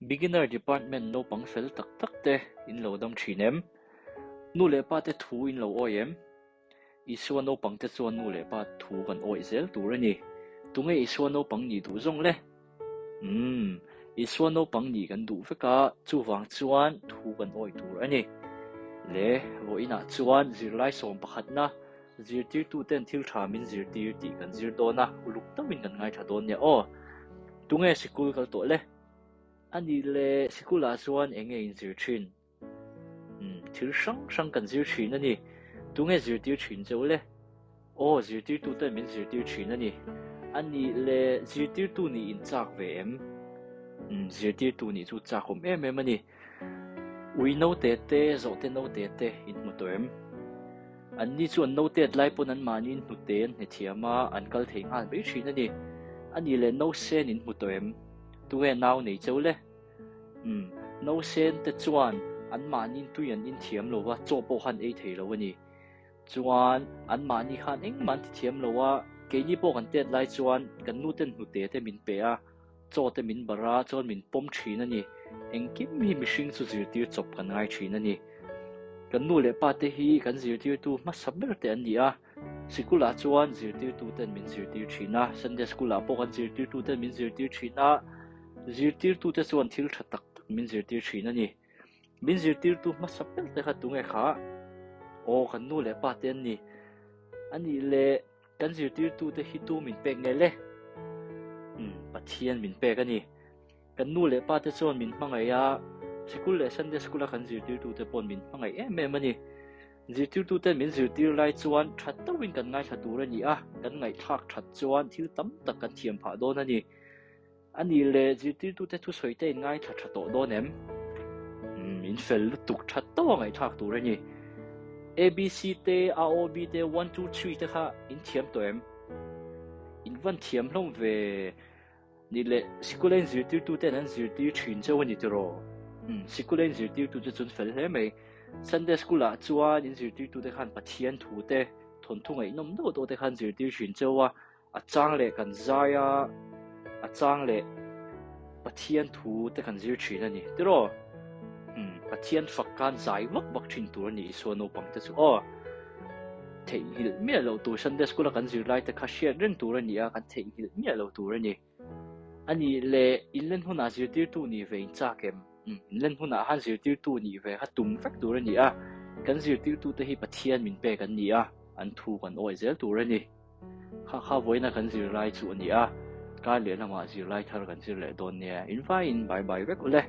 Beginner Department naupang fel tak tak te in lo dam thin em? Nu leh pa te thu in lo awi em? Isua naupang te chuan nu leh pa thu kan awih zel tur a ni. Tunge Isua naupang nih duh zawng le? Umm, Isua naupang nih kan duh vek a, chuvang chuan thu kan awih tur a ni. Le, vawiinah chuan zirlai sawm pakhatna Zirtirtuten thil tha min zirtir tih kan zir dawn a, uluk deuhin kan ngaithla dawn nia aw. Tunge sikul kal tawh le? A nih leh sikulah chuan eng nge inzir thin? Umm, thil hrang hrang kan zir thin a ni. Tunge zirtir thin cheu le? Aw, zirtirtuten min zirtir thin a ni. A nih leh zirtirtu nih in chak ve em? Umm, zirtirtu nih chu chak awm em em a ni. Ui naute te, zawhte naute te in hmu tawh em? Anni chu an nautet lai pawn anmahniin hnute an hne thiam a, an kal thei nghal mai thin a ni. A nih leh nausen in hmu tawh em? Tunge nau nei cheu le? Umm, nausen te chuan anmahniin tui an in thiam lo va, chaw pawh khan ei thei lo a ni. Chuan anmahni khan engmah an ti thiam lo a, keini pawh kan tet lai chuan kan nuten hnute te min pe a, Chaw te min barh a, chuan min pawm thin a ni. Engkim hi mihring chu zirtir chawp kan ngai thin a ni. Kan nu leh pa te hi kan zirtirtu hmasa ber te an ni a. Sikulah chuan zirtirtu ten min zirtir thin a, Sunday School ah pawh kan zirtirtu ten min zirtir thin a, zirtirtu te chuan thil tha tak tak min zirtir thin a ni. Min zirtirtu hmasa ber te kha tunge kha? Aw, kan nu leh pa te an ni. A nih leh. Kan zirtirtute hi tu min pek nge le? Umm, Pathian min pek a ni. Kan nu leh pa te chuan min hmangaih a, sikul leh Sunday school a kan zirtirtute paw'n min hmangaih em em a ni. Zirtirtuten min zirtir lai chuan tha deuhin kan ngaithla tur a ni a, kan ngaihthlak that chuan thil tam tak kan thiam phah dawn a ni. A nih leh zirtirtute thusawi te in ngaithla tha tawh dawn em? Umm, in fel lutuk tha tawh a ngaihthlak tur a ni. ABC te, AOB te, one two three te kha in thiam tawh em? In van thiam hlawm ve. Nih leh sikula in zirtirtuten an zirtir thin cheu a ni tiraw? Umm, sikula in zirtirtute chu an fel hle mai. Sunday school ah chuan in zirtirtute khan Pathian thu te, thawnthu ngaihnawm deuh deuh te khan zirtir thin cheu a. A chang leh kan zai a, a chang leh Pathian thu te kan zir thin a ni tiraw? Umm, Pathian fak khan zai vak vak thin tur a ni Isua naupang te chu aw. Theihnghilh miah loh tur Sunday School a kan zir lai te kha hriat reng tur a ni a, kan theihnghilh miah lo tur a ni. A nih leh inlen hunah zirtirtu nih ve in chak em? Umm, inlen hunah khan zirtirtu nih ve kha tum vek tur a ni a, kan zirtirtute hi Pathian min pek an ni a, an thu kan awih zel tur a ni. Kha kha vawiina kan zirlai chu a ni a, kar leh lamah zirlai thar kan zir leh dawn nia, in vaiin bye bye vek ule.